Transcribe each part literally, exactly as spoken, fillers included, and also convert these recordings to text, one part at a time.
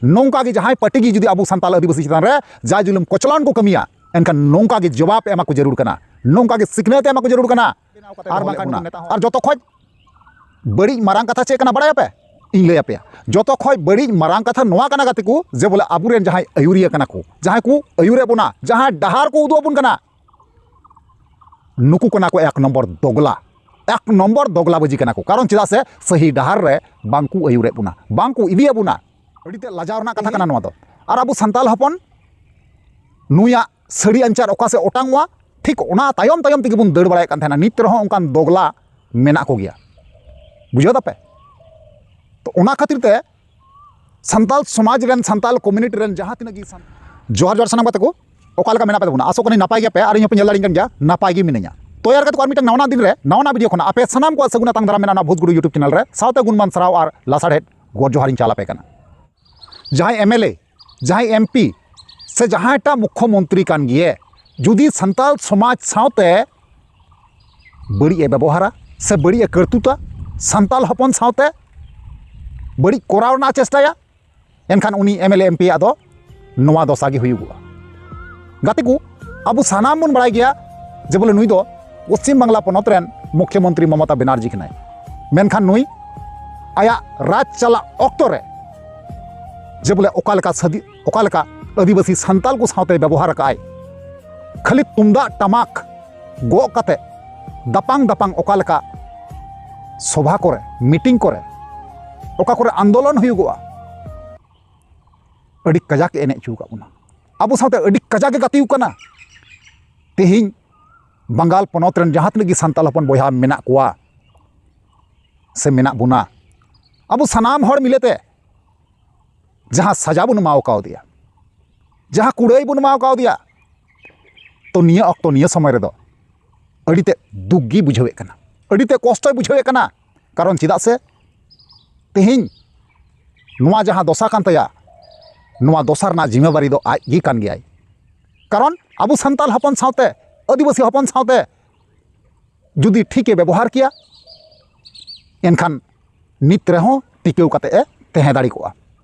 ᱱᱚᱝᱠᱟ ᱜᱮ ᱡᱟᱦᱟᱸᱭ ᱯᱟᱹᱴᱤ ᱜᱮ ᱡᱩᱫᱤ ᱟᱵᱚ ᱥᱟᱱᱛᱟᱲ ᱟᱹᱫᱤᱵᱟᱹᱥᱤ ᱪᱮᱛᱟᱱ ᱨᱮ ᱡᱟ ᱡᱩᱞᱩᱢ ᱠᱚᱪᱞᱚᱱ ᱠᱚ ᱠᱟᱹᱢᱤᱭᱟ, ᱮᱱᱠᱷᱟᱱ ᱱᱚᱝᱠᱟ ᱜᱮ ᱡᱚᱵᱟᱵ ᱮᱢᱟ ᱠᱚ ᱡᱟᱹᱨᱩᱲ ᱠᱟᱱᱟ, ᱱᱚᱝᱠᱟ ᱜᱮ ᱥᱤᱠᱷᱱᱟᱹᱛ ᱮᱢᱟ ᱠᱚ ᱡᱟᱹᱨᱩᱲ ᱠᱟᱱᱟ᱾ ᱟᱨ ᱵᱟᱝᱠᱷᱟᱱ ᱟᱨ ᱡᱚᱛᱚ ᱠᱷᱚᱡ ᱵᱟᱹᱲᱤᱡ ᱢᱟᱨᱟᱝ ᱠᱟᱛᱷᱟ ᱪᱮᱫ ᱠᱟᱱᱟ ᱵᱟᱲᱟᱭᱟᱯᱮ? ᱤᱧ ᱞᱟᱹᱭ ᱟᱯᱮᱭᱟ᱾ ᱡᱚᱛᱚ ᱠᱷᱚᱡ ᱵᱟᱹᱲᱤᱡ ᱢᱟᱨᱟᱝ ᱠᱟᱛᱷᱟ ᱱᱚᱣᱟ ᱠᱟᱱᱟ ᱜᱟᱛᱮ ᱠᱚ, ᱡᱮ ᱵᱚᱞᱮ ᱟᱵᱚᱨᱮᱱ ᱡᱟᱦᱟᱸᱭ ᱟᱹᱭᱩᱨᱤᱭᱟᱹ ᱠᱟᱱᱟ ᱠᱚ, ᱡᱟᱦᱟᱸᱭ ᱠᱚ ᱟᱹᱭᱩᱨᱮᱫ ᱵᱚᱱᱟ, ᱡᱟᱦᱟᱸᱭ ᱰᱟᱦᱟᱨ ᱠᱚ ᱩᱫᱩᱜ ᱟᱵᱚᱱ ᱠᱟᱱᱟ, ᱱᱩᱠᱩ ᱠᱟᱱᱟ ᱠᱚ ᱮᱠ ᱱᱚᱢᱵᱚᱨ ᱫᱚᱜᱽᱞᱟ, ᱮᱠ ᱱᱚᱢᱵᱚᱨ ᱫᱚᱜᱽᱞᱟ ᱵᱟᱹᱡᱤ ᱠᱟᱱᱟ ᱠᱚ᱾ ᱠᱟᱨᱚᱱ ᱪᱮᱫᱟᱜ ᱥᱮ ᱥᱟᱹᱦᱤ ᱰᱟᱦᱟᱨ ᱨᱮ ᱵᱟᱝ ᱠᱚ ᱟᱹᱭᱩᱨᱮᱫ ᱵᱚᱱᱟ, ᱵᱟᱝ ᱠᱚ ᱤᱫᱤᱭᱮᱫ ᱵᱚᱱᱟ᱾ ᱟᱹᱰᱤ ᱛᱮᱫ ᱞᱟᱡᱟᱣ ᱨᱮᱱᱟᱜ ᱠᱟᱛᱷᱟ ᱠᱟᱱᱟ ᱱᱚᱣᱟ ᱫᱚ᱾ ᱟᱨ ᱟᱵᱚ ᱥᱟᱱᱛᱟᱲ ᱦᱚᱯᱚᱱ ᱱᱩᱭᱟᱜ ᱥᱟᱹᱲᱤ ᱟᱧᱪᱟᱨ ᱚᱠᱟ ᱥᱮᱫ ᱚᱴᱟᱝᱚᱜᱼᱟ, ᱴᱷᱤᱠ ᱚᱱᱟ ᱛᱟᱭᱚᱢ ᱛᱟᱭᱚᱢ ᱛᱮᱜᱮ ᱵᱚᱱ ᱫᱟᱹᱲ ᱵᱟᱲᱟᱭᱮᱫ ᱠᱟᱱ ᱛᱟᱦᱮᱱᱟ᱾ ᱱᱤᱛ ᱨᱮᱦᱚᱸ ᱚᱱᱠᱟᱱ ᱫᱚᱜᱽᱞᱟ ᱢᱮᱱᱟᱜ ᱠᱚᱜᱮᱭᱟ, ᱵᱩᱡᱷᱟᱹᱣ ᱫᱟᱯᱮ? ᱛᱚ, ᱚᱱᱟ ᱠᱷᱟᱹᱛᱤᱨ ᱛᱮ ᱥᱟᱱᱛᱟᱲ ᱥᱚᱢᱟᱡᱽ ᱨᱮᱱ, ᱥᱟᱱᱛᱟᱲ ᱠᱚᱢᱤᱭᱩᱱᱤᱴᱤ ᱨᱮᱱ ᱡᱟᱦᱟᱸ ᱛᱤᱱᱟᱹᱜ ᱜᱮ ᱥᱟᱱ-, ᱡᱚᱦᱟᱨ ᱡᱚᱦᱟᱨ ᱥᱟᱱᱟᱢ ᱜᱟᱛᱮ ᱠᱚ, ᱚᱠᱟ ᱞᱮᱠᱟ ᱢᱮᱱᱟᱜ ᱯᱮ ᱛᱟᱵᱚᱱᱟ? ᱟᱥᱚᱜ ᱠᱟᱹᱱᱟᱹᱧ ᱱᱟᱯᱟᱭ ᱜᱮᱭᱟᱯᱮ ᱟᱨ ᱤᱧ ᱦᱚᱸᱯᱮ ᱧᱮᱞ ᱫᱟᱲᱮᱭᱟᱹᱧ ᱠᱟᱱ ᱜᱮᱭᱟ, ᱱᱟᱯᱟᱭ ᱜᱮ ᱢᱤᱱᱟᱹᱧᱟ᱾ ᱛᱚ ᱭᱟᱨ ᱜᱟᱛᱮ ᱠᱚ, ᱟᱨ ᱢᱤᱫᱴᱟᱝ ᱱᱟᱣᱟᱱᱟᱜ ᱫᱤᱱ ᱨᱮ ᱱᱟᱣᱟᱱᱟᱜ ᱵᱷᱤᱰᱤᱭᱳ ᱠᱷᱚᱱᱟᱜ ᱟᱯᱮ ᱥᱟᱱᱟᱢ ᱠᱚᱣᱟᱜ ᱥᱟᱹᱜᱩᱱ ᱟᱛᱟᱝ ᱫᱟᱨᱟᱢ ᱢᱮᱱᱟᱜᱼᱟ ᱱᱚᱣᱟ ᱵᱷᱳᱡᱽᱜᱩᱰᱩ YouTube ᱪᱮᱱᱮᱞ ᱨᱮ᱾ ᱥᱟᱶᱛᱮ ᱜᱩᱱᱢᱟᱱ ᱥᱟᱨᱦᱟᱣ ᱟᱨ ᱞᱟᱥᱟᱲᱦᱮᱫ ᱜᱚᱰ ᱡᱚᱦᱟᱨᱤᱧ ᱪᱟᱞ ᱟᱯᱮ ᱠᱟᱱᱟ᱾ ᱡᱟᱦᱟᱸᱭ MLA, ᱡᱟᱦᱟᱸᱭ MP ᱥᱮ ᱡᱟᱦᱟᱸᱭᱴᱟᱜ ᱢᱩᱠᱠᱷᱚ ᱢᱚᱱᱛᱨᱤ ᱠᱟᱱ ᱜᱮᱭᱮ, ᱡᱩᱫᱤ ᱥᱟᱱᱛᱟᱲ ᱥᱚᱢᱟᱡᱽ ᱥᱟᱶᱛᱮ ᱵᱟᱹᱲᱤᱡ ᱮ ᱵᱮᱵᱚᱦᱟᱨᱟ ᱥᱮ ᱵᱟᱹᱲᱤᱡ ᱮ ᱠᱟᱹᱨᱛᱩᱛᱟ, ᱥᱟᱱᱛᱟᱲ ᱦᱚᱯᱚᱱ ᱥᱟᱶᱛᱮ ᱵᱟᱹᱲᱤᱡ ᱠᱚᱨᱟᱣ ᱨᱮᱱᱟᱜ ᱪᱮᱥᱴᱟᱭᱟ, ᱮᱱᱠᱷᱟᱱ ᱩᱱᱤ MLA MP ᱭᱟᱜ ᱫᱚ ᱱᱚᱣᱟ ᱫᱚᱥᱟ ᱜᱮ ᱦᱩᱭᱩᱜᱚᱜᱼᱟ᱾ ᱜᱟᱛᱮ ᱠᱚ, ᱟᱵᱚ ᱥᱟᱱᱟᱢ ᱵᱚᱱ ᱵᱟᱲᱟᱭ ᱜᱮᱭᱟ ᱡᱮ ᱵᱚᱞᱮ ᱱᱩᱭ ᱫᱚ ᱯᱚᱥᱪᱤᱢ ᱵᱟᱝᱞᱟ ᱯᱚᱱᱚᱛ ᱨᱮᱱ ᱢᱩᱠᱷᱭᱚᱢᱚᱱᱛᱨᱤ ᱢᱚᱢᱚᱛᱟ ᱵᱮᱱᱟᱨᱡᱤ ᱠᱟᱱᱟᱭ᱾ ᱢᱮᱱᱠᱷᱟᱱ ᱱᱩᱭ ᱟᱭᱟᱜ ᱨᱟᱡᱽ ᱪᱟᱞᱟᱜ ᱚᱠᱛᱚ ᱨᱮ ᱡᱮ ᱵᱚᱞᱮ ᱚᱠᱟ ᱞᱮᱠᱟ ᱥᱟᱹᱫᱤ-, ᱚᱠᱟ ᱞᱮᱠᱟ ᱟᱹᱫᱤᱵᱟᱹᱥᱤ ᱥᱟᱱᱛᱟᱞ ᱠᱚ ᱥᱟᱶᱛᱮ ᱵᱮᱵᱚᱦᱟᱨ ᱟᱠᱟᱫ ᱟᱭ, ᱠᱷᱟᱹᱞᱤ ᱛᱩᱢᱫᱟᱜ ᱴᱟᱢᱟᱠ ᱜᱚᱜ ᱠᱟᱛᱮ ᱫᱟᱯᱟᱝ ᱫᱟᱯᱟᱝ ᱚᱠᱟ ᱞᱮᱠᱟ ᱥᱚᱵᱷᱟ ᱠᱚᱨᱮ, ᱢᱤᱴᱤᱝ ᱠᱚᱨᱮ, ᱚᱠᱟ ᱠᱚᱨᱮ ᱟᱱᱫᱳᱞᱚᱱ ᱦᱩᱭᱩᱜᱚᱜᱼᱟ, ᱟᱹᱰᱤ ᱠᱟᱡᱟᱠ ᱮ ᱮᱱᱮᱡ ᱦᱚᱪᱚ ᱟᱠᱟᱫ ᱵᱚᱱᱟ᱾ ᱟᱵᱚ ᱥᱟᱶᱛᱮ ᱟᱹᱰᱤ ᱠᱟᱡᱟᱠ ᱮ ᱜᱟᱛᱮ ᱟᱠᱟᱱᱟ᱾ ᱛᱮᱦᱮᱧ ᱵᱟᱝᱜᱟᱞ ᱯᱚᱱᱚᱛ ᱨᱮᱱ ᱡᱟᱦᱟᱸ ᱛᱤᱱᱟᱹᱜ ᱜᱮ ᱥᱟᱱᱛᱟᱲ ᱦᱚᱯᱚᱱ ᱵᱚᱭᱦᱟ ᱢᱮᱱᱟᱜ ᱠᱚᱣᱟ ᱥᱮ ᱢᱮᱱᱟᱜ ᱵᱚᱱᱟ, ᱟᱵᱚ ᱥᱟᱱᱟᱢ ᱦᱚᱲ ᱢᱤᱞᱮᱛᱮ ᱡᱟᱦᱟᱸ ᱥᱟᱡᱟ ᱵᱚᱱ ᱮᱢᱟᱣ ᱠᱟᱣᱫᱮᱭᱟ, ᱡᱟᱦᱟᱸ ᱠᱩᱲᱟᱹᱭ ᱵᱚᱱ ᱮᱢᱟᱣ ᱠᱟᱣᱫᱮᱭᱟ, ᱛᱚ ᱱᱤᱭᱟᱹ ᱚᱠᱛᱚ, ᱱᱤᱭᱟᱹ ᱥᱚᱢᱚᱭ ᱨᱮᱫᱚ ᱟᱹᱰᱤ ᱛᱮᱫ ᱫᱩᱠ ᱜᱮ ᱵᱩᱡᱷᱟᱹᱣᱮᱫ ᱠᱟᱱᱟ, ᱟᱹᱰᱤ ᱛᱮᱫ ᱠᱚᱥᱴᱚᱭ ᱵᱩᱡᱷᱟᱹᱣᱮᱫ ᱠᱟᱱᱟ᱾ ᱠᱟᱨᱚᱱ ᱪᱮᱫᱟᱜ ᱥᱮ ᱛᱮᱦᱮᱧ ᱱᱚᱣᱟ ᱡᱟᱦᱟᱸ ᱫᱚᱥᱟ ᱠᱟᱱ ᱛᱟᱭᱟ, ᱱᱚᱣᱟ ᱫᱚᱥᱟ ᱨᱮᱱᱟᱜ ᱡᱤᱢᱟᱹᱵᱟᱨᱤ ᱫᱚ ᱟᱡ ᱜᱮ ᱠᱟᱱ ᱜᱮᱭᱟᱭ᱾ ᱠᱟᱨᱚᱱ ᱟᱵᱚ ᱥᱟᱱᱛᱟᱲ ᱦᱚᱯᱚᱱ ᱥᱟᱶᱛᱮ, ᱟᱹᱫᱤᱵᱟᱹᱥᱤ ᱦᱚᱯᱚᱱ ᱥᱟᱶᱛᱮ ᱡᱩᱫᱤ ᱴᱷᱤᱠᱮ ᱵᱮᱵᱚᱦᱟᱨ ᱠᱮᱭᱟ, ᱮᱱᱠᱷᱟᱱ ᱱᱤᱛ ᱨᱮᱦᱚᱸ ᱴᱤᱠᱟᱹᱣ ᱠᱟᱛᱮ ᱮ ᱛᱟᱦᱮᱸ ᱫᱟᱲᱮ ᱠᱚᱜᱼᱟ᱾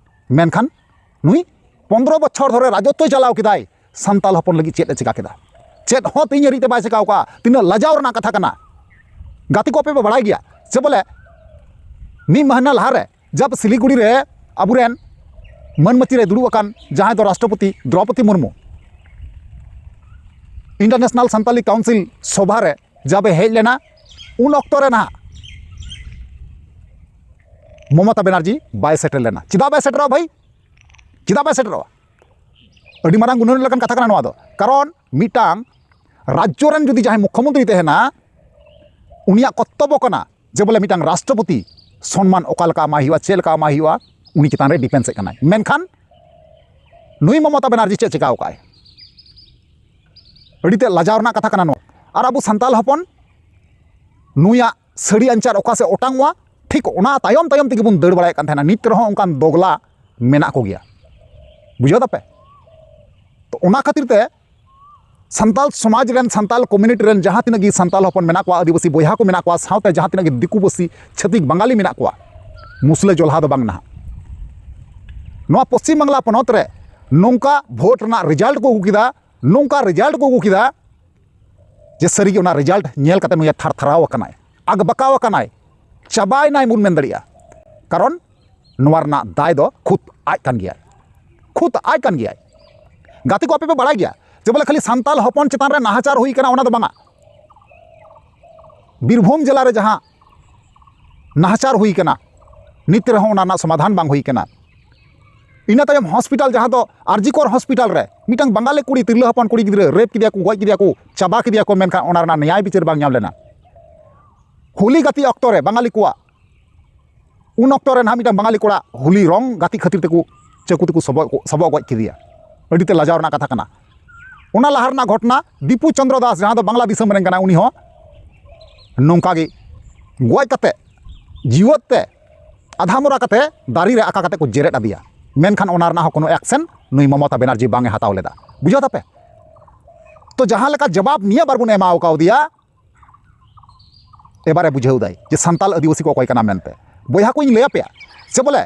ᱢᱮᱱᱠᱷᱟᱱ ᱱᱩᱭ ᱯᱚᱱᱫᱽᱨᱚ ᱵᱚᱪᱷᱚᱨ ᱫᱷᱚᱨᱮ ᱨᱟᱡᱚᱛᱣᱚᱭ ᱪᱟᱞᱟᱣ ᱠᱮᱫᱟᱭ, ᱥᱟᱱᱛᱟᱞ ᱦᱚᱯᱚᱱ ᱞᱟᱹᱜᱤᱫ ᱪᱮᱫ ᱮ ᱪᱮᱠᱟ ᱠᱮᱫᱟ? ᱪᱮᱫ ᱦᱚᱸ ᱛᱮᱦᱮᱧ ᱦᱟᱹᱨᱤᱡ ᱛᱮ ᱵᱟᱭ ᱪᱮᱠᱟᱣ ᱠᱟᱜᱼᱟ᱾ ᱛᱤᱱᱟᱹᱜ ᱞᱟᱡᱟᱣ ᱨᱮᱱᱟᱜ ᱠᱟᱛᱷᱟ ᱠᱟᱱᱟ᱾ ᱜᱟᱛᱮ ᱠᱚ, ᱟᱯᱮ ᱯᱮ ᱵᱟᱲᱟᱭ ᱜᱮᱭᱟ ᱥᱮ ᱵᱚᱞᱮ ᱢᱤᱫ ᱢᱟᱹᱦᱱᱟᱹ ᱞᱟᱦᱟᱨᱮ ᱡᱟᱵ ᱥᱤᱞᱤᱜᱩᱲᱤ ᱨᱮ ᱟᱵᱚᱨᱮᱱ ᱢᱟᱹᱱ ᱢᱟᱹᱪᱤ ᱨᱮ ᱫᱩᱲᱩᱵ ᱟᱠᱟᱱ ᱡᱟᱦᱟᱸᱭ ᱫᱚ ᱨᱟᱥᱴᱨᱚᱯᱚᱛᱤ ᱫᱨᱚᱣᱯᱚᱫᱤ ᱢᱩᱨᱢᱩ ᱤᱱᱴᱟᱨᱱᱮᱥᱱᱟᱞ ᱥᱟᱱᱛᱟᱞᱤ ᱠᱟᱣᱩᱱᱥᱤᱞ ᱥᱚᱵᱷᱟ ᱨᱮ ᱡᱟᱵᱮ ᱦᱮᱡ ᱞᱮᱱᱟ, ᱩᱱ ᱚᱠᱛᱚ ᱨᱮ ᱱᱟᱦᱟᱜ ᱢᱚᱢᱚᱛᱟ ᱵᱮᱱᱟᱨᱡᱤ ᱵᱟᱭ ᱥᱮᱴᱮᱨ ᱞᱮᱱᱟ᱾ ᱪᱮᱫᱟᱜ ᱵᱟᱭ ᱥᱮᱴᱮᱨᱚᱜᱼᱟ ᱵᱷᱟᱹᱭ? ᱪᱮᱫᱟᱜ ᱵᱟᱭ ᱥᱮᱴᱮᱨᱚᱜᱼᱟ? ᱟᱹᱰᱤ ᱢᱟᱨᱟᱝ ᱜᱩᱱᱟᱹᱱ ᱞᱮᱠᱟᱱ ᱠᱟᱛᱷᱟ ᱠᱟᱱᱟ ᱱᱚᱣᱟ ᱫᱚ᱾ ᱠᱟᱨᱚᱱ ᱢᱤᱫᱴᱟᱝ ᱨᱟᱡᱽᱡᱚ ᱨᱮᱱ ᱡᱩᱫᱤ ᱡᱟᱦᱟᱸᱭ ᱢᱩᱠᱠᱷᱚᱢᱚᱱᱛᱨᱤ ᱛᱟᱦᱮᱱᱟ, ᱩᱱᱤᱭᱟᱜ ᱠᱚᱨᱛᱚᱵᱵᱚ ᱠᱟᱱᱟ ᱡᱮ ᱵᱚᱞᱮ ᱢᱤᱫᱴᱟᱝ ᱨᱟᱥᱴᱨᱚᱯᱚᱛᱤ ᱥᱚᱱᱢᱟᱱ ᱚᱠᱟ ᱞᱮᱠᱟ ᱮᱢᱟᱭ ᱦᱩᱭᱩᱜᱼᱟ, ᱪᱮᱫ ᱞᱮᱠᱟ ᱮᱢᱟᱭ ᱦᱩᱭᱩᱜᱼᱟ, ᱩᱱᱤ ᱪᱮᱛᱟᱱ ᱨᱮ ᱰᱤᱯᱮᱱᱰ ᱮᱫ ᱠᱟᱱᱟᱭ᱾ ᱢᱮᱱᱠᱷᱟᱱ ᱱᱩᱭ ᱢᱚᱢᱚᱛᱟ ᱵᱮᱱᱟᱨᱡᱤ ᱪᱮᱫ ᱪᱮᱠᱟᱣ ᱠᱟᱜᱼᱟᱭ? ᱟᱹᱰᱤ ᱛᱮᱫ ᱞᱟᱡᱟᱣ ᱨᱮᱱᱟᱜ ᱠᱟᱛᱷᱟ ᱠᱟᱱᱟ ᱱᱚᱣᱟ᱾ ᱟᱨ ᱟᱵᱚ ᱥᱟᱱᱛᱟᱞ ᱦᱚᱯᱚᱱ ᱱᱩᱭᱟᱜ ᱥᱟᱹᱲᱤ ᱟᱧᱪᱟᱨ ᱚᱠᱟ ᱥᱮᱫ ᱚᱴᱟᱝᱚᱜᱼᱟ, ᱴᱷᱤᱠ ᱚᱱᱟ ᱛᱟᱭᱚᱢ ᱛᱟᱭᱚᱢ ᱛᱮᱜᱮ ᱵᱚᱱ ᱫᱟᱹᱲ ᱵᱟᱲᱟᱭᱮᱫ ᱠᱟᱱ ᱛᱟᱦᱮᱱᱟ᱾ ᱱᱤᱛ ᱨᱮᱦᱚᱸ ᱚᱱᱠᱟᱱ ᱫᱚᱜᱽᱞᱟ ᱢᱮᱱᱟᱜ ᱠᱚᱜᱮᱭᱟ᱾ ᱵᱩᱡᱷᱟᱹᱣ ᱫᱟᱯᱮ? ᱛᱚ, ᱚᱱᱟ ᱠᱷᱟᱹᱛᱤᱨ ᱛᱮ ᱥᱟᱱᱛᱟᱞ ᱥᱚᱢᱟᱡᱽ ᱨᱮᱱ, ᱥᱟᱱᱛᱟᱞ ᱠᱚᱢᱤᱭᱩᱱᱤᱴᱤ ᱨᱮᱱ ᱡᱟᱦᱟᱸ ᱛᱤᱱᱟᱹᱜ ᱜᱮ ᱥᱟᱱᱛᱟᱞ ᱦᱚᱯᱚᱱ ᱢᱮᱱᱟᱜ ᱠᱚᱣᱟ, ᱟᱹᱫᱤᱵᱟᱹᱥᱤ ᱵᱚᱭᱦᱟ ᱠᱚ ᱢᱮᱱᱟᱜ ᱠᱚᱣᱟ, ᱥᱟᱶᱛᱮ ᱡᱟᱦᱟᱸ ᱛᱤᱱᱟᱹᱜ ᱜᱮ ᱫᱤᱠᱩ ᱯᱟᱹᱥᱤ, ᱪᱷᱟᱹᱛᱤᱠ, ᱵᱟᱝᱜᱟᱞᱤ ᱢᱮᱱᱟᱜ ᱠᱚᱣᱟ, ᱢᱩᱥᱞᱟᱹ ᱡᱚᱞᱦᱟ ᱫᱚ ᱵᱟᱝ ᱱᱟᱦᱟᱜ᱾ ᱱᱚᱣᱟ ᱯᱚᱥᱪᱤᱢ ᱵᱟᱝᱞᱟ ᱯᱚᱱᱚᱛ ᱨᱮ ᱱᱚᱝᱠᱟ ᱵᱷᱳᱴ ᱨᱮᱱᱟᱜ ᱨᱮᱡᱟᱞᱴ ᱠᱚ ᱟᱹᱜᱩ ᱠᱮᱫᱟ, ᱱᱚᱝᱠᱟ ᱨᱮᱡᱟᱞᱴ ᱠᱚ ᱟᱹᱜᱩ ᱠᱮᱫᱟ ᱡᱮ ᱥᱟᱹᱨᱤᱜᱮ ᱚᱱᱟ ᱨᱮᱡᱟᱞᱴ ᱧᱮᱞ ᱠᱟᱛᱮ ᱱᱩᱭᱮ ᱛᱷᱟᱨ ᱛᱷᱟᱨᱟᱣ ᱟᱠᱟᱱᱟᱭ, ᱟᱠᱵᱟᱠᱟᱣ ᱟᱠᱟᱱᱟᱭ, ᱪᱟᱵᱟᱭᱮᱱᱟᱭ ᱵᱚᱱ ᱢᱮᱱ ᱫᱟᱲᱮᱭᱟᱜᱼᱟ᱾ ᱠᱟᱨᱚᱱ ᱱᱚᱣᱟ ᱨᱮᱱᱟᱜ ᱫᱟᱭ ᱫᱚ ᱠᱷᱩᱫ ᱟᱡ ᱠᱟᱱ ᱜᱮᱭᱟᱭ, ᱠᱷᱩᱫ ᱟᱡ ᱠᱟᱱ ᱜᱮᱭᱟᱭ᱾ ᱜᱟᱛᱮ ᱠᱚ, ᱟᱯᱮ ᱯᱮ ᱵᱟᱲᱟᱭ ᱜᱮᱭᱟ ᱡᱮ ᱵᱚᱞᱮ ᱠᱷᱟᱹᱞᱤ ᱥᱟᱱᱛᱟᱞ ᱦᱚᱯᱚᱱ ᱪᱮᱛᱟᱱ ᱨᱮ ᱱᱟᱦᱟᱪᱟᱨ ᱦᱩᱭ ᱠᱟᱱᱟ, ᱚᱱᱟ ᱫᱚ ᱵᱟᱝᱟ᱾ ᱵᱤᱨᱵᱷᱩᱢ ᱡᱮᱞᱟ ᱨᱮ ᱡᱟᱦᱟᱸ ᱱᱟᱦᱟᱪᱟᱨ ᱦᱩᱭ ᱠᱟᱱᱟ, ᱱᱤᱛ ᱨᱮᱦᱚᱸ ᱚᱱᱟ ᱨᱮᱱᱟᱜ ᱥᱚᱢᱟᱫᱷᱟᱱ ᱵᱟᱝ ᱦᱩᱭ ᱠᱟᱱᱟ᱾ ᱤᱱᱟᱹ ᱛᱟᱭᱚᱢ ᱦᱚᱥᱯᱤᱴᱟᱞ, ᱡᱟᱦᱟᱸ ᱫᱚ ᱟᱨᱡᱤᱠᱚᱨ ᱦᱚᱥᱯᱤᱴᱟᱞ ᱨᱮ ᱢᱤᱫᱴᱟᱝ ᱵᱟᱝᱜᱟᱞᱤ ᱠᱩᱲᱤ, ᱛᱤᱨᱞᱟᱹ ᱦᱚᱯᱚᱱ ᱠᱩᱲᱤ ᱜᱤᱫᱽᱨᱟᱹ ᱨᱮᱯ ᱠᱮᱫᱮᱭᱟ ᱠᱚ, ᱜᱚᱡ ᱠᱮᱫᱮᱭᱟ ᱠᱚ, ᱪᱟᱵᱟ ᱠᱮᱫᱮᱭᱟ ᱠᱚ, ᱢᱮᱱᱠᱷᱟᱱ ᱚᱱᱟ ᱨᱮᱱᱟᱜ ᱱᱮᱭᱟᱭ ᱵᱤᱪᱟᱹᱨ ᱵᱟᱝ ᱧᱟᱢ ᱞᱮᱱᱟ᱾ ᱦᱳᱞᱤ ᱜᱟᱛᱮ ᱚᱠᱛᱚ ᱨᱮ ᱵᱟᱝᱜᱟᱞᱤ ᱠᱚᱣᱟᱜ, ᱩᱱ ᱚᱠᱛᱚ ᱨᱮ ᱱᱟᱦᱟᱜ ᱢᱤᱫᱴᱟᱝ ᱵᱟᱝᱜᱟᱞᱤ ᱠᱚᱲᱟ ᱦᱳᱞᱤ ᱨᱚᱝ ᱜᱟᱛᱮ ᱠᱷᱟᱹᱛᱤᱨ ᱛᱮᱠᱚ ᱪᱟᱹᱠᱩ ᱛᱮᱠᱚ ᱥᱚᱵᱚᱜ, ᱥᱚᱵᱚᱜ ᱜᱚᱡ ᱠᱮᱫᱮᱭᱟ᱾ ᱟᱹᱰᱤ ᱛᱮ ᱞᱟᱡᱟᱣ ᱨᱮᱱᱟᱜ ᱠᱟᱛᱷᱟ ᱠᱟᱱᱟ᱾ ᱚᱱᱟ ᱞᱟᱦᱟ ᱨᱮᱱᱟᱜ ᱜᱷᱚᱴᱚᱱᱟ, ᱫᱤᱯᱩ ᱪᱚᱱᱫᱨᱚ ᱫᱟᱥ, ᱡᱟᱦᱟᱸ ᱫᱚ ᱵᱟᱝᱞᱟ ᱫᱤᱥᱚᱢ ᱨᱮᱱ ᱠᱟᱱᱟᱭ, ᱩᱱᱤ ᱦᱚᱸ ᱱᱚᱝᱠᱟ ᱜᱮ ᱜᱚᱡ ᱠᱟᱛᱮ, ᱡᱤᱣᱮᱫ ᱛᱮ, ᱟᱫᱷᱟ ᱢᱚᱨᱟ ᱠᱟᱛᱮ ᱫᱟᱨᱮ ᱨᱮ ᱟᱠᱟ ᱠᱟᱛᱮ ᱠᱚ ᱡᱮᱨᱮᱫ ᱟᱫᱮᱭᱟ, ᱢᱮᱱᱠᱷᱟᱱ ᱚᱱᱟ ᱨᱮᱱᱟᱜ ᱦᱚᱸ ᱠᱳᱱᱳ ᱮᱠᱥᱮᱱ ᱱᱩᱭ ᱢᱚᱢᱚᱛᱟ ᱵᱮᱱᱟᱨᱡᱤ ᱵᱟᱝ ᱮ ᱦᱟᱛᱟᱣ ᱞᱮᱫᱟ᱾ ᱵᱩᱡᱷᱟᱹᱣ ᱛᱟᱯᱮ? ᱛᱚ, ᱡᱟᱦᱟᱸ ᱞᱮᱠᱟ ᱡᱚᱵᱟᱵ ᱱᱤᱭᱟᱹ ᱵᱟᱨ ᱵᱚᱱ ᱮᱢᱟᱣ ᱠᱟᱣᱫᱮᱭᱟ, ᱮᱵᱟᱨᱮ ᱵᱩᱡᱷᱟᱹᱣ ᱫᱟᱭ ᱡᱮ ᱥᱟᱱᱛᱟᱞ ᱟᱹᱫᱤᱵᱟᱹᱥᱤ ᱠᱚ ᱚᱠᱚᱭ ᱠᱟᱱᱟ ᱢᱮᱱᱛᱮ᱾ ᱵᱚᱭᱦᱟ ᱠᱚᱧ ᱞᱟᱹᱭ ᱟᱯᱮᱭᱟ ᱥᱮ ᱵᱚᱞᱮ,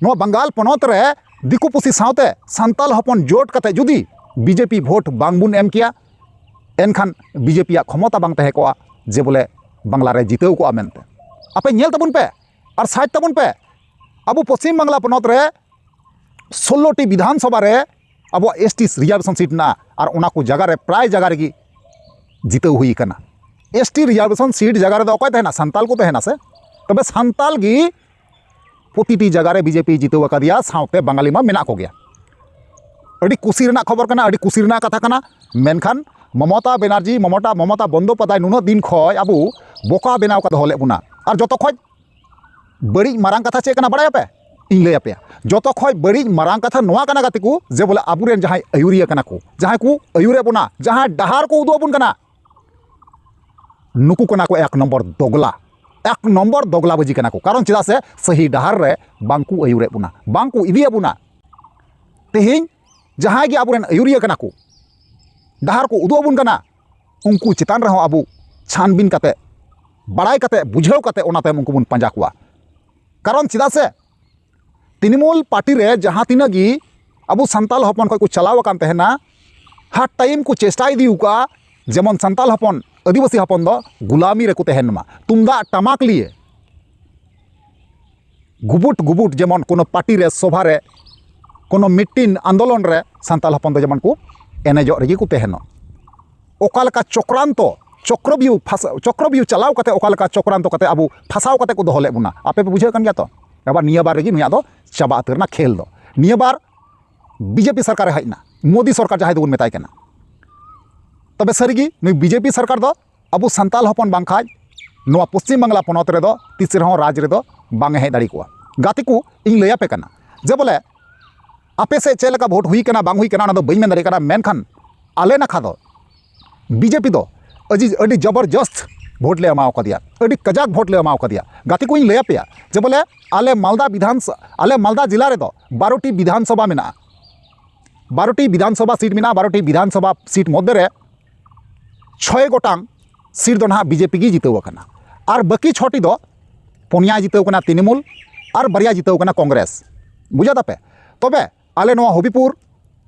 ᱱᱚᱣᱟ ᱵᱟᱝᱜᱟᱞ ᱯᱚᱱᱚᱛ ᱨᱮ ᱫᱤᱠᱩ ᱯᱩᱥᱤ ᱥᱟᱶᱛᱮ ᱥᱟᱱᱛᱟᱞ ᱦᱚᱯᱚᱱ ᱡᱳᱴ ᱠᱟᱛᱮ ᱡᱩᱫᱤ ᱵᱤᱡᱮᱯᱤ ᱵᱷᱳᱴ ᱵᱟᱝ ᱵᱚᱱ ᱮᱢ ᱠᱮᱭᱟ, ᱮᱱᱠᱷᱟᱱ ᱵᱤᱡᱮᱯᱤᱭᱟᱜ ᱠᱷᱚᱢᱚᱛᱟ ᱵᱟᱝ ᱛᱟᱦᱮᱸ ᱠᱚᱜᱼᱟ ᱡᱮ ᱵᱚᱞᱮ ᱵᱟᱝᱞᱟ ᱨᱮ ᱡᱤᱛᱟᱹᱣ ᱠᱚᱜᱼᱟ ᱢᱮᱱᱛᱮ᱾ ᱟᱯᱮ ᱧᱮᱞ ᱛᱟᱵᱚᱱ ᱯᱮ ᱟᱨ ᱥᱟᱡᱽ ᱛᱟᱵᱚᱱ ᱯᱮ, ᱟᱵᱚ ᱯᱚᱥᱪᱤᱢ ᱵᱟᱝᱞᱟ ᱯᱚᱱᱚᱛ ᱨᱮ ᱥᱳᱞᱞᱳ ᱴᱤ ᱵᱤᱫᱷᱟᱱ ᱥᱚᱵᱷᱟ ᱨᱮ ᱟᱵᱚᱣᱟᱜ ᱮᱥ ᱴᱤ ᱨᱤᱡᱟᱨᱵᱷᱮᱥᱚᱱ ᱥᱤᱴ ᱢᱮᱱᱟᱜᱼᱟ, ᱟᱨ ᱚᱱᱟ ᱠᱚ ᱡᱟᱭᱜᱟ ᱨᱮ ᱯᱨᱟᱭ ᱡᱟᱭᱜᱟ ᱨᱮᱜᱮ ᱡᱤᱛᱟᱹᱣ ᱦᱩᱭ ᱟᱠᱟᱱᱟ᱾ ᱮᱥ ᱴᱤ ᱨᱤᱡᱟᱨᱵᱷᱮᱥᱚᱱ ᱥᱤᱴ ᱡᱟᱭᱜᱟ ᱨᱮᱫᱚ ᱚᱠᱚᱭ ᱛᱟᱦᱮᱱᱟ? ᱥᱟᱱᱛᱟᱞ ᱠᱚ ᱛᱟᱦᱮᱱᱟ ᱥᱮ? ᱛᱚᱵᱮ ᱥᱟᱱᱛᱟᱞ ᱜᱮ ᱯᱨᱚᱛᱤᱴᱤ ᱡᱟᱭᱜᱟ ᱨᱮ ᱵᱤᱡᱮᱯᱤ ᱡᱤᱛᱟᱹᱣ ᱟᱠᱟᱫᱮᱭᱟ, ᱥᱟᱶᱛᱮ ᱵᱟᱝᱟᱞᱤ ᱢᱟ ᱢᱮᱱᱟᱜ ᱠᱚᱜᱮᱭᱟ᱾ ᱟᱹᱰᱤ ᱠᱩᱥᱤ ᱨᱮᱱᱟᱜ ᱠᱷᱚᱵᱚᱨ ᱠᱟᱱᱟ, ᱟᱹᱰᱤ ᱠᱩᱥᱤ ᱨᱮᱱᱟᱜ ᱠᱟᱛᱷᱟ ᱠᱟᱱᱟ᱾ ᱢᱮᱱᱠᱷᱟᱱ ᱢᱚᱢᱚᱛᱟ ᱵᱮᱱᱟᱨᱡᱤ, ᱢᱚᱢᱚᱛᱟ, ᱢᱚᱢᱚᱛᱟ ᱵᱚᱱᱫᱳᱯᱟᱫᱷᱭᱟᱭ ᱱᱩᱱᱟᱹᱜ ᱫᱤᱱ ᱠᱷᱚᱱ ᱟᱵᱚ ᱵᱚᱠᱟ ᱵᱮᱱᱟᱣ ᱠᱟᱛᱮ ᱫᱚᱦᱚ ᱞᱮᱫ ᱵᱚᱱᱟ᱾ ᱟᱨ ᱡᱚᱛᱚ ᱠᱷᱚᱡ ᱵᱟᱹᱲᱤᱡ ᱢᱟᱨᱟᱝ ᱠᱟᱛᱷᱟ ᱪᱮᱫ ᱠᱟᱱᱟ ᱵᱟᱲᱟᱭᱟᱯᱮ? ᱤᱧ ᱞᱟᱹᱭ ᱟᱯᱮᱭᱟ᱾ ᱡᱚᱛᱚ ᱠᱷᱚᱡ ᱵᱟᱹᱲᱤᱡ ᱢᱟᱨᱟᱝ ᱠᱟᱛᱷᱟ ᱱᱚᱣᱟ ᱠᱟᱱᱟ ᱜᱟᱛᱮ ᱠᱚ, ᱡᱮ ᱵᱚᱞᱮ ᱟᱵᱚᱨᱮᱱ ᱡᱟᱦᱟᱸᱭ ᱟᱹᱭᱩᱨᱤᱭᱟᱹ ᱠᱟᱱᱟ ᱠᱚ, ᱡᱟᱦᱟᱸᱭ ᱠᱚ ᱟᱹᱭᱩᱨᱮᱫ ᱵᱚᱱᱟ, ᱡᱟᱦᱟᱸ ᱰᱟᱦᱟᱨ ᱠᱚ ᱩᱫᱩᱜ ᱟᱵᱚᱱ ᱠᱟᱱᱟ, ᱱᱩᱠᱩ ᱠᱟᱱᱟ ᱠᱚ ᱮᱠ ᱱᱚᱢᱵᱚᱨ ᱫᱚᱜᱽᱞᱟ᱾ ᱮᱠ ᱱᱚᱢᱵᱚᱨ ᱫᱚᱜᱽᱞᱟ ᱵᱟᱹᱡᱤ ᱠᱟᱱᱟ ᱠᱚ᱾ ᱠᱟᱨᱚᱱ ᱪᱮᱫᱟᱜ ᱥᱮ ᱥᱟᱹᱦᱤ ᱰᱟᱦᱟᱨ ᱨᱮ ᱵᱟᱝ ᱠᱚ ᱟᱹᱭᱩᱨᱮᱫ ᱵᱚᱱᱟ, ᱵᱟᱝ ᱠᱚ ᱤᱫᱤᱭᱮᱫ ᱵᱚᱱᱟ᱾ ᱛᱮᱦᱮᱧ ᱡᱟᱦᱟᱸᱭ ᱜᱮ ᱟᱵᱚᱨᱮᱱ ᱟᱹᱭᱩᱨᱤᱭᱟᱹ ᱠᱟᱱᱟ ᱠᱚ, ᱰᱟᱦᱟᱨ ᱠᱚ ᱩᱫᱩᱜ ᱟᱵᱚᱱ ᱠᱟᱱᱟ, ᱩᱱᱠᱩ ᱪᱮᱛᱟᱱ ᱨᱮᱦᱚᱸ ᱟᱵᱚ ᱪᱷᱟᱱᱵᱤᱱ ᱠᱟᱛᱮ, ᱵᱟᱲᱟᱭ ᱠᱟᱛᱮ, ᱵᱩᱡᱷᱟᱹᱣ ᱠᱟᱛᱮ ᱚᱱᱟ ᱛᱟᱭᱚᱢ ᱩᱱᱠᱩ ᱵᱚᱱ ᱯᱟᱸᱡᱟ ᱠᱚᱣᱟ᱾ ᱠᱟᱨᱚᱱ ᱪᱮᱫᱟᱜ ᱥᱮ ᱛᱨᱤᱱᱢᱩᱞ ᱯᱟᱨᱴᱤ ᱨᱮ ᱡᱟᱦᱟᱸ ᱛᱤᱱᱟᱹᱜ ᱜᱮ ᱟᱵᱚ ᱥᱟᱱᱛᱟᱞ ᱦᱚᱯᱚᱱ ᱠᱷᱚᱱ ᱠᱚ ᱪᱟᱞᱟᱣ ᱟᱠᱟᱱ ᱛᱟᱦᱮᱱᱟ, ᱦᱟᱨ ᱴᱟᱭᱤᱢ ᱠᱚ ᱪᱮᱥᱴᱟ ᱤᱫᱤ ᱟᱠᱟᱫᱼᱟ ᱡᱮᱢᱚᱱ ᱥᱟᱱᱛᱟᱞ ᱦᱚᱯᱚᱱ, ᱟᱹᱫᱤᱵᱟᱹᱥᱤ ᱦᱚᱯᱚᱱ ᱫᱚ ᱜᱩᱞᱟᱢᱤ ᱨᱮᱠᱚ ᱛᱟᱦᱮᱱ ᱢᱟ, ᱛᱩᱢᱫᱟᱜ ᱴᱟᱢᱟᱠ ᱞᱤᱭᱮ ᱜᱩᱵᱩᱴ ᱜᱩᱵᱩᱴ, ᱡᱮᱢᱚᱱ ᱠᱳᱱᱳ ᱯᱟᱨᱴᱤ ᱨᱮ, ᱥᱚᱵᱷᱟ ᱨᱮ, ᱠᱳᱱᱳ ᱢᱤᱴᱤᱝ ᱟᱱᱫᱳᱞᱚᱱ ᱨᱮ ᱥᱟᱱᱛᱟᱞ ᱦᱚᱯᱚᱱ ᱫᱚ ᱡᱮᱢᱚᱱ ᱠᱚ ᱮᱱᱮᱡᱚᱜ ᱨᱮᱜᱮ ᱠᱚ ᱛᱟᱦᱮᱱᱚᱜ᱾ ᱚᱠᱟ ᱞᱮᱠᱟ ᱪᱚᱠᱨᱟᱱᱛᱚ, ᱪᱚᱠᱨᱚᱵᱤᱭᱩ ᱯᱷᱟᱥ-, ᱪᱚᱠᱨᱚᱵᱤᱭᱩ ᱪᱟᱞᱟᱣ ᱠᱟᱛᱮ ᱚᱠᱟ ᱞᱮᱠᱟ ᱪᱚᱠᱨᱟᱱᱛᱚ ᱠᱟᱛᱮ ᱟᱵᱚ ᱯᱷᱟᱥᱟᱣ ᱠᱟᱛᱮ ᱠᱚ ᱫᱚᱦᱚ ᱞᱮᱫ ᱵᱚᱱᱟ, ᱟᱯᱮ ᱯᱮ ᱵᱩᱡᱷᱟᱹᱣ ᱠᱟᱱ ᱜᱮᱭᱟ ᱛᱚ? ᱟᱵᱟᱨ ᱱᱤᱭᱟᱹ ᱵᱟᱨ ᱨᱮᱜᱮ ᱱᱩᱭᱟᱜ ᱫᱚ ᱪᱟᱵᱟ ᱩᱛᱟᱹᱨ ᱮᱱᱟ ᱠᱷᱮᱞ ᱫᱚ᱾ ᱱᱤᱭᱟᱹ ᱵᱟᱨ ᱵᱤᱡᱮᱯᱤ ᱥᱚᱨᱠᱟᱨᱮ ᱦᱮᱡ ᱮᱱᱟ, ᱢᱳᱫᱤ ᱥᱚᱨᱠᱟᱨ ᱡᱟᱦᱟᱸᱭ ᱫᱚᱵᱚᱱ ᱢᱮᱛᱟᱭ ᱠᱟᱱᱟ᱾ ᱛᱚᱵᱮ ᱥᱟᱹᱨᱤᱜᱮ ᱱᱩᱭ ᱵᱤᱡᱮᱯᱤ ᱥᱚᱨᱠᱟᱨ ᱫᱚ ᱟᱵᱚ ᱥᱟᱱᱛᱟᱞ ᱦᱚᱯᱚᱱ ᱵᱟᱝᱠᱷᱟᱡ ᱱᱚᱣᱟ ᱯᱚᱥᱪᱤᱢ ᱵᱟᱝᱞᱟ ᱯᱚᱱᱚᱛ ᱨᱮᱫᱚ ᱛᱤᱥ ᱨᱮᱦᱚᱸ ᱨᱟᱡᱽ ᱨᱮᱫᱚ ᱵᱟᱝ ᱮ ᱦᱮᱡ ᱫᱟᱲᱮ ᱠᱚᱜᱼᱟ᱾ ᱜᱟᱛᱮ ᱠᱚ, ᱤᱧ ᱞᱟᱹᱭ ᱟᱯᱮ ᱠᱟᱱᱟ ᱡᱮ ᱵᱚᱞᱮ ᱟᱯᱮ ᱥᱮᱫ ᱪᱮᱫ ᱞᱮᱠᱟ ᱵᱷᱳᱴ ᱦᱩᱭ ᱠᱟᱱᱟ ᱵᱟᱝ ᱦᱩᱭ ᱠᱟᱱᱟ ᱚᱱᱟ ᱫᱚ ᱵᱟᱹᱧ ᱢᱮᱱ ᱫᱟᱲᱮᱭᱟᱜ ᱠᱟᱱᱟ, ᱢᱮᱱᱠᱷᱟᱱ ᱟᱞᱮ ᱱᱟᱠᱷᱟ ᱫᱚ ᱵᱤᱡᱮᱯᱤ ᱫᱚ ᱟᱹᱰᱤ, ᱟᱹᱰᱤ ᱡᱚᱵᱚᱨᱡᱚᱥᱛ ᱵᱷᱳᱴ ᱞᱮ ᱮᱢᱟᱣ ᱠᱟᱫᱮᱭᱟ, ᱟᱹᱰᱤ ᱠᱟᱡᱟᱠ ᱵᱷᱳᱴ ᱞᱮ ᱮᱢᱟᱣ ᱠᱟᱫᱮᱭᱟ᱾ ᱜᱟᱛᱮ ᱠᱚᱧ ᱞᱟᱹᱭ ᱟᱯᱮᱭᱟ ᱡᱮ ᱵᱚᱞᱮ ᱟᱞᱮ ᱢᱟᱞᱫᱟ ᱵᱤᱫᱷᱟᱱ, ᱟᱞᱮ ᱢᱟᱞᱫᱟ ᱡᱮᱞᱟ ᱨᱮᱫᱚ ᱵᱟᱨᱚ ᱴᱤ ᱵᱤᱫᱷᱟᱱ ᱥᱚᱵᱷᱟ ᱢᱮᱱᱟᱜᱼᱟ, ᱵᱟᱨᱚ ᱴᱤ ᱵᱤᱫᱷᱟᱱ ᱥᱚᱵᱷᱟ ᱥᱤᱴ ᱢᱮᱱᱟᱜᱼᱟ, ᱵᱟᱨᱚ ᱴᱤ ᱵᱤᱫᱷᱟᱱ ᱥᱚᱵᱷᱟ ᱥᱤᱴ ᱢᱚᱫᱽᱫᱷᱮ ᱨᱮ ᱪᱷᱚᱭ ᱜᱚᱴᱟᱝ ᱥᱤᱴ ᱫᱚ ᱱᱟᱦᱟᱜ ᱵᱤᱡᱮᱯᱤ ᱜᱮ ᱡᱤᱛᱟᱹᱣ ᱟᱠᱟᱱᱟ, ᱟᱨ ᱵᱟᱹᱠᱤ ᱪᱷᱚᱴᱤ ᱫᱚ ᱯᱩᱱᱭᱟ ᱡᱤᱛᱟᱹᱣ ᱠᱟᱱᱟ ᱛᱨᱤᱱᱢᱩᱞ ᱟᱨ ᱵᱟᱨᱭᱟ ᱡᱤᱛᱟᱹᱣ ᱠᱟᱱᱟ ᱠᱚᱝᱜᱨᱮᱥ᱾ ᱵᱩᱡᱷᱟᱹᱣ ᱫᱟᱯᱮ? ᱛᱚᱵᱮ ᱟᱞᱮ ᱱᱚᱣᱟ ᱦᱚᱵᱤᱯᱩᱨ,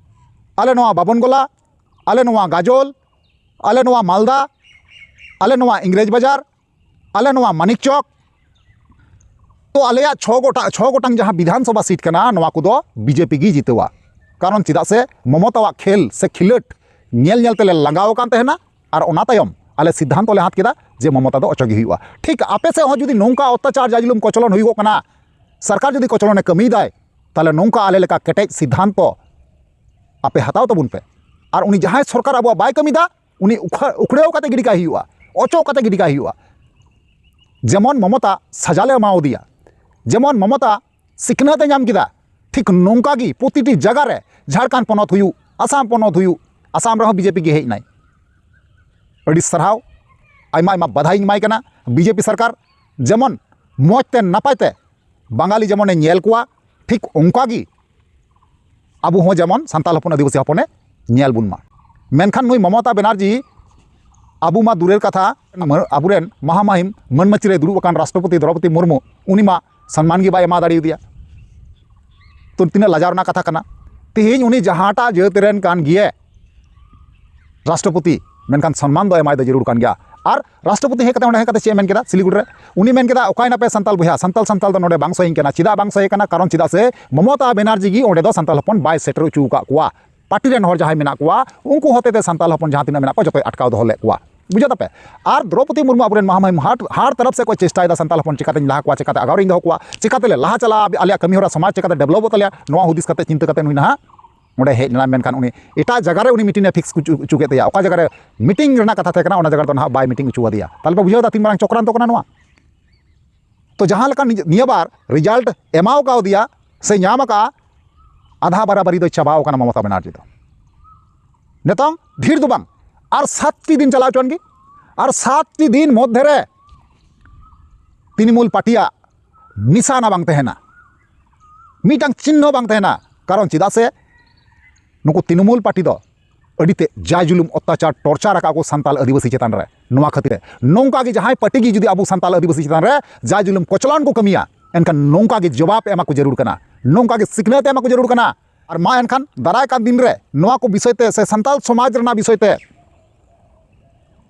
ᱟᱞᱮ ᱱᱚᱣᱟ ᱵᱟᱵᱚᱱᱜᱚᱞᱟ, ᱟᱞᱮ ᱱᱚᱣᱟ ᱜᱟᱡᱚᱞ, ᱟᱞᱮ ᱱᱚᱣᱟ ᱢᱟᱞᱫᱟ, ᱟᱞᱮ ᱱᱚᱣᱟ ᱤᱝᱨᱮᱡᱽ ᱵᱟᱡᱟᱨ, ᱟᱞᱮ ᱱᱚᱣᱟ ᱢᱟᱱᱤᱠ ᱪᱚᱠ, ᱛᱚ ᱟᱞᱮᱭᱟᱜ ᱪᱷᱚ ᱜᱚᱴᱟᱝ, ᱪᱷᱚ ᱜᱚᱴᱟᱝ ᱡᱟᱦᱟᱸ ᱵᱤᱫᱷᱟᱱ ᱥᱚᱵᱷᱟ ᱥᱤᱴ ᱠᱟᱱᱟ, ᱱᱚᱣᱟ ᱠᱚᱫᱚ ᱵᱤᱡᱮᱯᱤ ᱜᱮ ᱡᱤᱛᱟᱹᱣᱟ᱾ ᱠᱟᱨᱚᱱ ᱪᱮᱫᱟᱜ ᱥᱮ ᱢᱚᱢᱚᱛᱟᱣᱟᱜ ᱠᱷᱮᱞ ᱥᱮ ᱠᱷᱤᱞᱟᱹᱴ ᱧᱮᱞ ᱧᱮᱞ ᱛᱮᱞᱮ ᱞᱟᱸᱜᱟᱣ ᱟᱠᱟᱱ ᱛᱟᱦᱮᱱᱟ᱾ ᱟᱨ ᱚᱱᱟ ᱛᱟᱭᱚᱢ ᱟᱞᱮ ᱥᱤᱫᱽᱫᱷᱟᱱᱛᱚ ᱞᱮ ᱦᱟᱛ ᱠᱮᱫᱟ ᱡᱮ ᱢᱚᱢᱚᱛᱟ ᱫᱚ ᱚᱪᱚᱜ ᱜᱮ ᱦᱩᱭᱩᱜᱼᱟ᱾ ᱴᱷᱤᱠ ᱟᱯᱮ ᱥᱮᱫ ᱦᱚᱸ ᱡᱩᱫᱤ ᱱᱚᱝᱠᱟ ᱚᱛᱛᱟᱪᱟᱨ, ᱡᱟᱡᱩᱞᱩᱢ, ᱠᱚᱪᱞᱚᱱ ᱦᱩᱭᱩᱜᱚᱜ ᱠᱟᱱᱟ, ᱥᱚᱨᱠᱟᱨ ᱡᱩᱫᱤ ᱠᱚᱪᱞᱚᱱᱮ ᱠᱟᱹᱢᱤᱭᱮᱫᱟᱭ, ᱛᱟᱦᱞᱮ ᱱᱚᱝᱠᱟ ᱟᱞᱮ ᱞᱮᱠᱟ ᱠᱮᱴᱮᱡ ᱥᱤᱫᱽᱫᱷᱟᱱᱛᱚ ᱟᱯᱮ ᱦᱟᱛᱟᱣ ᱛᱟᱵᱚᱱ ᱯᱮ᱾ ᱟᱨ ᱩᱱᱤ ᱡᱟᱦᱟᱸᱭ ᱥᱚᱨᱠᱟᱨ ᱟᱵᱚᱣᱟᱜ ᱵᱟᱭ ᱠᱟᱹᱢᱤᱭᱮᱫᱟ, ᱩᱱᱤ ᱩᱠᱷᱟᱹ-, ᱩᱠᱷᱲᱟᱹᱣ ᱠᱟᱛᱮ ᱜᱤᱰᱤ ᱠᱟᱭ ᱦᱩᱭᱩᱜᱼᱟ, ᱚᱪᱚᱜ ᱠᱟᱛᱮ ᱜᱤᱰᱤ ᱠᱟᱭ ᱦᱩᱭᱩᱜᱼᱟ᱾ ᱡᱮᱢᱚᱱ ᱢᱚᱢᱚᱛᱟ ᱥᱟᱡᱟ ᱞᱮ ᱮᱢᱟᱣᱟᱫᱮᱭᱟ, ᱡᱮᱢᱚᱱ ᱢᱚᱢᱚᱛᱟ ᱥᱤᱠᱷᱱᱟᱹᱛ ᱮ ᱧᱟᱢ ᱠᱮᱫᱟ, ᱴᱷᱤᱠ ᱱᱚᱝᱠᱟ ᱜᱮ ᱯᱨᱚᱛᱤᱴᱤ ᱡᱟᱭᱜᱟ ᱨᱮ, ᱡᱷᱟᱲᱠᱷᱚᱸᱰ ᱯᱚᱱᱚᱛ ᱦᱩᱭᱩᱜ, ᱟᱥᱟᱢ ᱯᱚᱱᱚᱛ ᱦᱩᱭᱩᱜ, ᱟᱥᱟᱢ ᱨᱮᱦᱚᱸ ᱵᱤᱡᱮᱯᱤ ᱜᱮ ᱦᱮᱡ ᱮᱱᱟᱭ᱾ ᱟᱹᱰᱤ ᱥᱟᱨᱦᱟᱣ, ᱟᱭᱢᱟ ᱟᱭᱢᱟ ᱵᱟᱫᱷᱟᱭᱤᱧ ᱮᱢᱟᱭ ᱠᱟᱱᱟ ᱵᱤᱡᱮᱯᱤ ᱥᱚᱨᱠᱟᱨ᱾ ᱡᱮᱢᱚᱱ ᱢᱚᱡᱽ ᱛᱮ ᱱᱟᱯᱟᱭ ᱛᱮ ᱵᱟᱝᱜᱟᱞᱤ ᱡᱮᱢᱚᱱᱮ ᱧᱮᱞ ᱠᱚᱣᱟ, ᱴᱷᱤᱠ ᱚᱱᱠᱟ ᱜᱮ ᱟᱵᱚ ᱦᱚᱸ ᱡᱮᱢᱚᱱ ᱥᱟᱱᱛᱟᱲ ᱦᱚᱯᱚᱱ, ᱟᱹᱫᱤᱵᱟᱹᱥᱤ ᱦᱚᱯᱚᱱᱮ ᱧᱮᱞ ᱵᱚᱱ ᱢᱟ᱾ ᱢᱮᱱᱠᱷᱟᱱ ᱱᱩᱭ ᱢᱚᱢᱚᱛᱟ ᱵᱮᱱᱟᱨᱡᱤ, ᱟᱵᱚ ᱢᱟ ᱫᱩᱨᱮᱨ ᱠᱟᱛᱷᱟ, ᱢᱟᱹ-, ᱟᱵᱚᱨᱮᱱ ᱢᱟᱦᱟᱢᱟᱹᱦᱤᱢ ᱢᱟᱹᱱ ᱢᱟᱹᱪᱤ ᱨᱮ ᱫᱩᱲᱩᱵ ᱟᱠᱟᱱ ᱨᱟᱥᱴᱨᱚᱯᱚᱛᱤ ᱫᱨᱚᱣᱯᱚᱫᱤ ᱢᱩᱨᱢᱩ, ᱩᱱᱤ ᱢᱟ ᱥᱚᱱᱢᱟᱱ ᱜᱮ ᱵᱟᱭ ᱮᱢᱟ ᱫᱟᱲᱮᱭᱟᱫᱮᱭᱟ᱾ ᱛᱚ ᱛᱤᱱᱟᱹᱜ ᱞᱟᱡᱟᱣ ᱨᱮᱱᱟᱜ ᱠᱟᱛᱷᱟ ᱠᱟᱱᱟ᱾ ᱛᱮᱦᱮᱧ ᱩᱱᱤ ᱡᱟᱦᱟᱸᱴᱟᱜ ᱡᱟᱹᱛ ᱨᱮᱱ ᱠᱟᱱ ᱜᱮᱭᱮ, ᱨᱟᱥᱴᱨᱚᱯᱚᱛᱤ, ᱢᱮᱱᱠᱷᱟᱱ ᱥᱚᱱᱢᱟᱱ ᱫᱚ ᱮᱢᱟᱭ ᱫᱚ ᱡᱟᱹᱨᱩᱲ ᱠᱟᱱ ᱜᱮᱭᱟ᱾ ᱟᱨ ᱨᱟᱥᱴᱨᱚᱯᱚᱛᱤ ᱦᱮᱡ ᱠᱟᱛᱮ, ᱚᱸᱰᱮ ᱦᱮᱡ ᱠᱟᱛᱮ ᱪᱮᱫ ᱮ ᱢᱮᱱ ᱠᱮᱫᱟ ᱥᱤᱞᱤᱜᱩᱲᱤ ᱨᱮ? ᱩᱱᱤ ᱢᱮᱱ ᱠᱮᱫᱟ, "ᱚᱠᱟᱭᱱᱟᱯᱮ ᱥᱟᱱᱛᱟᱞ ᱵᱚᱭᱦᱟ? ᱥᱟᱱᱛᱟᱞ, ᱥᱟᱱᱛᱟᱞ ᱫᱚ ᱱᱚᱰᱮ ᱵᱟᱝ ᱥᱚᱭ ᱠᱟᱱᱟ᱾ ᱪᱮᱫᱟᱜ ᱵᱟᱝ ᱥᱚᱭ ᱠᱟᱱᱟ? ᱠᱟᱨᱚᱱ ᱪᱮᱫᱟᱜ ᱥᱮ ᱢᱚᱢᱚᱛᱟ ᱵᱮᱱᱟᱨᱡᱤ ᱜᱮ ᱚᱸᱰᱮ ᱫᱚ ᱥᱟᱱᱛᱟᱞ ᱦᱚᱯᱚᱱ ᱵᱟᱭ ᱥᱮᱴᱮᱨ ᱦᱚᱪᱚ ᱟᱠᱟᱫ ᱠᱚᱣᱟ᱾ ᱯᱟᱨᱴᱤ ᱨᱮᱱ ᱦᱚᱲ ᱡᱟᱦᱟᱸᱭ ᱢᱮᱱᱟᱜ ᱠᱚᱣᱟ, ᱩᱱᱠᱩ ᱦᱚᱛᱮᱛᱮ ᱥᱟᱱᱛᱟᱞ ᱦᱚᱯᱚᱱ ᱡᱟᱦᱟᱸ ᱛᱤᱱᱟᱹᱜ ᱢᱮᱱᱟᱜ ᱠᱚᱣᱟ, ᱡᱚᱛᱚᱭ ᱟᱴᱠᱟᱣ ᱫᱚᱦᱚ ᱞᱮᱫ ᱠᱚᱣᱟ᱾" ᱵᱩᱡᱷᱟᱹᱣ ᱫᱟᱯᱮ? ᱟᱨ ᱫᱨᱚᱯᱚᱫᱤ ᱢᱩᱨᱢᱩ ᱟᱵᱚᱨᱮᱱ ᱢᱟᱦᱟᱢᱟᱹᱦᱤᱢ ᱦᱟᱨ, ᱦᱟᱨ ᱛᱚᱨᱚᱯ ᱥᱮᱫ ᱠᱚ ᱪᱮᱥᱴᱟᱭᱮᱫᱟ, ᱥᱟᱱᱛᱟᱞ ᱦᱚᱯᱚᱱ ᱪᱮᱠᱟᱛᱮᱧ ᱞᱟᱦᱟ ᱠᱚᱣᱟ, ᱪᱮᱠᱟᱛᱮ ᱟᱜᱟᱣ ᱨᱤᱧ ᱫᱚᱦᱚ ᱠᱚᱣᱟ, ᱪᱮᱠᱟᱛᱮᱞᱮ ᱞᱟᱦᱟ ᱪᱟᱞᱟᱜᱼᱟ, ᱟᱞᱮᱭᱟᱜ ᱠᱟᱹᱢᱤ ᱦᱚᱨᱟ ᱥᱚᱢᱟᱡᱽ ᱪᱮᱠᱟᱛᱮ ᱰᱮᱵᱷᱞᱚᱯᱚᱜ ᱛᱟᱞᱮᱭᱟ, ᱱᱚᱣᱟ ᱦᱩᱫᱤᱥ ᱠᱟᱛᱮ, ᱪᱤᱱᱛᱟᱹ ᱠᱟᱛᱮ ᱱᱩᱭ ᱱᱟᱦᱟᱜ ᱚᱸᱰᱮ ᱦᱮᱡ ᱞᱮᱱᱟ᱾ ᱢᱮᱱᱠᱷᱟᱱ ᱩᱱᱤ ᱮᱴᱟᱜ ᱡᱟᱭᱜᱟ ᱨᱮ ᱩᱱᱤ ᱢᱤᱴᱤᱝ ᱮ ᱯᱷᱤᱠᱥ ᱦᱚᱪᱚ, ᱦᱚᱪᱚ ᱠᱮᱫ ᱛᱟᱭᱟ᱾ ᱚᱠᱟ ᱡᱟᱭᱜᱟ ᱨᱮ ᱢᱤᱴᱤᱝ ᱨᱮᱱᱟᱜ ᱠᱟᱛᱷᱟ ᱛᱟᱦᱮᱸ ᱠᱟᱱᱟ, ᱚᱱᱟ ᱡᱟᱭᱜᱟ ᱨᱮᱫᱚ ᱱᱟᱦᱟᱜ ᱵᱟᱭ ᱢᱤᱴᱤᱝ ᱦᱚᱪᱚ ᱟᱫᱮᱭᱟ᱾ ᱛᱟᱦᱞᱮ ᱯᱮ ᱵᱩᱡᱷᱟᱹᱣ ᱮᱫᱟ ᱛᱤᱱ ᱢᱟᱨᱟᱝ ᱪᱚᱠᱨᱟᱱᱛᱚ ᱠᱟᱱᱟ ᱱᱚᱣᱟ? ᱛᱚ ᱡᱟᱦᱟᱸ ᱞᱮᱠᱟ ᱱᱤᱡ-, ᱱᱤᱭᱟᱹ ᱵᱟᱨ ᱨᱮᱡᱟᱞᱴ ᱮᱢᱟᱣ ᱠᱟᱣᱫᱮᱭᱟ ᱥᱮ ᱧᱟᱢ ᱟᱠᱟᱫᱼᱟ, ᱟᱫᱷᱟ ᱵᱟᱨᱟᱵᱟᱨᱤ ᱫᱚ ᱪᱟᱵᱟᱣ ᱠᱟᱱᱟ ᱢᱚᱢᱚᱛᱟ ᱵᱮᱱᱟᱨᱡᱤ ᱫᱚ᱾ ᱱᱤᱛᱚᱝ ᱰᱷᱮᱨ ᱫᱚ ᱵᱟᱝ, ᱟᱨ ᱥᱟᱛᱴᱤ ᱫᱤᱱ ᱪᱟᱞᱟᱣ ᱦᱚᱪᱚᱣᱟᱱ ᱜᱮ, ᱟᱨ ᱥᱟᱛᱴᱤ ᱫᱤᱱ ᱢᱚᱫᱽᱫᱷᱮ ᱨᱮ ᱛᱨᱤᱱᱢᱩᱞ ᱯᱟᱨᱴᱤᱭᱟᱜ ᱱᱤᱥᱟᱱᱟ ᱵᱟᱝ ᱛᱟᱦᱮᱱᱟ, ᱢᱤᱫᱴᱟᱝ ᱪᱤᱱᱦᱚ ᱵᱟᱝ ᱛᱟᱦᱮᱱᱟ᱾ ᱠᱟᱨᱚᱱ ᱪᱮᱫᱟᱜ ᱥᱮ ᱱᱩᱠᱩ ᱛᱨᱤᱱᱢᱩᱞ ᱯᱟᱨᱴᱤ ᱫᱚ ᱟᱹᱰᱤ ᱛᱮᱫ ᱡᱟ ᱡᱩᱞᱩᱢ, ᱚᱛᱛᱟᱪᱟᱨ, ᱴᱚᱨᱪᱟᱨ ᱟᱠᱟᱫ ᱠᱚ ᱥᱟᱱᱛᱟᱞ ᱟᱹᱫᱤᱵᱟᱹᱥᱤ ᱪᱮᱛᱟᱱ ᱨᱮ᱾ ᱱᱚᱣᱟ ᱠᱷᱟᱹᱛᱤᱨ ᱛᱮ ᱱᱚᱝᱠᱟ ᱜᱮ ᱡᱟᱦᱟᱸᱭ ᱯᱟᱨᱴᱤ ᱜᱮ ᱡᱩᱫᱤ ᱟᱵᱚ ᱥᱟᱱᱛᱟᱞ ᱟᱹᱫᱤᱵᱟᱹᱥᱤ ᱪᱮᱛᱟᱱ ᱨᱮ ᱡᱟ ᱡᱩᱞᱩᱢ ᱠᱚᱪᱞᱚᱱ ᱠᱚ ᱠᱟᱹᱢᱤᱭᱟ, ᱮᱱᱠᱷᱟᱱ ᱱᱚᱝᱠᱟ ᱜᱮ ᱡᱚᱵᱟᱵ ᱮᱢᱟ ᱠᱚ ᱡᱟᱹᱨᱩᱲ ᱠᱟᱱᱟ᱾ ᱱᱚᱝᱠᱟ ᱜᱮ ᱥᱤᱠᱷᱱᱟᱹᱛ ᱮᱢᱟ ᱠᱚ ᱡᱟᱹᱨᱩᱲ ᱠᱟᱱᱟ᱾ ᱟᱨ ᱢᱟ ᱮᱱᱠᱷᱟᱱ ᱫᱟᱨᱟᱭ ᱠᱟᱱ ᱫᱤᱱ ᱨᱮ ᱱᱚᱣᱟ ᱠᱚ ᱵᱤᱥᱚᱭ ᱛᱮ ᱥᱮ ᱥᱟᱱᱛᱟᱲ ᱥᱚᱢᱟᱡᱽ ᱨᱮᱱᱟᱜ ᱵᱤᱥᱚᱭ ᱛᱮ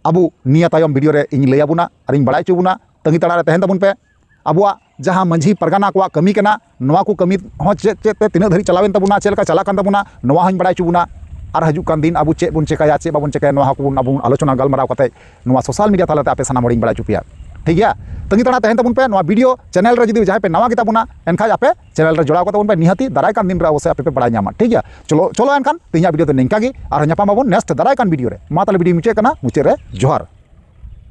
ᱟᱵᱚ ᱱᱤᱭᱟᱹ ᱛᱟᱭᱚᱢ ᱵᱷᱤᱰᱤᱭᱳ ᱨᱮ ᱤᱧ ᱞᱟᱹᱭ ᱟᱵᱚᱱᱟ ᱟᱨᱤᱧ ᱵᱟᱲᱟᱭ ᱦᱚᱪᱚ ᱵᱚᱱᱟ᱾ ᱛᱟᱺᱜᱤ ᱛᱟᱲᱟ ᱨᱮ ᱛᱟᱦᱮᱱ ᱛᱟᱵᱚᱱ ᱯᱮ᱾ ᱟᱵᱚᱣᱟᱜ ᱡᱟᱦᱟᱸ ᱢᱟᱹᱡᱷᱤ ᱯᱟᱨᱜᱟᱱᱟ ᱠᱚᱣᱟᱜ ᱠᱟᱹᱢᱤ ᱠᱟᱱᱟ, ᱱᱚᱣᱟ ᱠᱚ ᱠᱟᱹᱢᱤ ᱦᱚᱸ ᱪᱮᱫ ᱪᱮᱫ ᱛᱮ ᱛᱤᱱᱟᱹᱜ ᱫᱷᱟᱹᱨᱤᱡ ᱪᱟᱞᱟᱣᱮᱱ ᱛᱟᱵᱚᱱᱟ, ᱪᱮᱫ ᱞᱮᱠᱟ ᱪᱟᱞᱟᱜ ᱠᱟᱱ ᱛᱟᱵᱚᱱᱟ, ᱱᱚᱣᱟ ᱦᱚᱸᱧ ᱵᱟᱲᱟᱭ ᱦᱚᱪᱚ ᱵᱚᱱᱟ᱾ ᱟᱨ ᱦᱤᱡᱩᱜ ᱠᱟᱱ ᱫᱤᱱ ᱟᱵᱚ ᱪᱮᱫ ᱵᱚᱱ ᱪᱮᱠᱟᱭᱟ, ᱪᱮᱫ ᱵᱟᱵᱚᱱ ᱪᱮᱠᱟᱭᱟ, ᱱᱚᱣᱟ ᱠᱚᱵᱚᱱ ᱟᱵᱚ ᱵᱚᱱ ᱟᱞᱳᱪᱚᱱᱟ ᱜᱟᱞᱢᱟᱨᱟᱣ ᱠᱟᱛᱮ ᱱᱚᱣᱟ ᱥᱳᱥᱟᱞ ᱢᱤᱰᱤᱭᱟ ᱛᱟᱞᱟᱛᱮ ᱟᱯᱮ ᱥᱟᱱᱟᱢ ᱦᱚᱲᱤᱧ ᱵᱟᱲᱟᱭ ᱦᱚᱪᱚ ᱯᱮᱭᱟ᱾ ᱴᱷᱤᱠ ᱜᱮᱭᱟ, ᱛᱟᱺᱜᱤ ᱛᱟᱲᱟ ᱛᱟᱦᱮᱱ ᱛᱟᱵᱚᱱ ᱯᱮ᱾ ᱱᱚᱣᱟ ᱵᱷᱤᱰᱤᱭᱳ ᱪᱮᱱᱮᱞ ᱨᱮ ᱡᱩᱫᱤ ᱡᱟᱦᱟᱸᱭ ᱯᱮ ᱱᱟᱣᱟ ᱜᱮᱛᱟ ᱵᱚᱱᱟ, ᱮᱱᱠᱷᱟᱡ ᱟᱯᱮ ᱪᱮᱱᱮᱞ ᱨᱮ ᱡᱚᱲᱟᱣ ᱠᱟᱛᱮ ᱵᱚᱱ ᱯᱮ, ᱱᱤᱦᱟᱹᱛᱤ ᱫᱟᱨᱟᱭ ᱠᱟᱱ ᱫᱤᱱ ᱨᱮ ᱚᱵᱚᱥᱥᱳᱭ ᱟᱯᱮ ᱯᱮ ᱵᱟᱲᱟᱭ ᱧᱟᱢᱟ᱾ ᱴᱷᱤᱠ ᱜᱮᱭᱟ, ᱪᱚᱞᱚ ᱪᱚᱞᱚ ᱮᱱᱠᱷᱟᱱ ᱛᱮᱦᱮᱧᱟᱜ ᱵᱷᱤᱰᱤᱭᱳ ᱫᱚ ᱱᱤᱝᱠᱟ ᱜᱮ, ᱟᱨᱦᱚᱸ ᱧᱟᱯᱟᱢ ᱟᱵᱚᱱ ᱱᱮᱠᱥᱴ ᱫᱟᱨᱟᱭ ᱠᱟᱱ ᱵᱷᱤᱰᱤᱭᱳ ᱨᱮ᱾ ᱢᱟ ᱛᱟᱦᱚᱞᱮ ᱵᱷᱤᱰᱤᱭᱳ ᱢᱩᱪᱟᱹᱫ ᱠᱟᱱᱟ, ᱢᱩᱪᱟᱹᱫ ᱨᱮ ᱡᱚᱦᱟᱨ᱾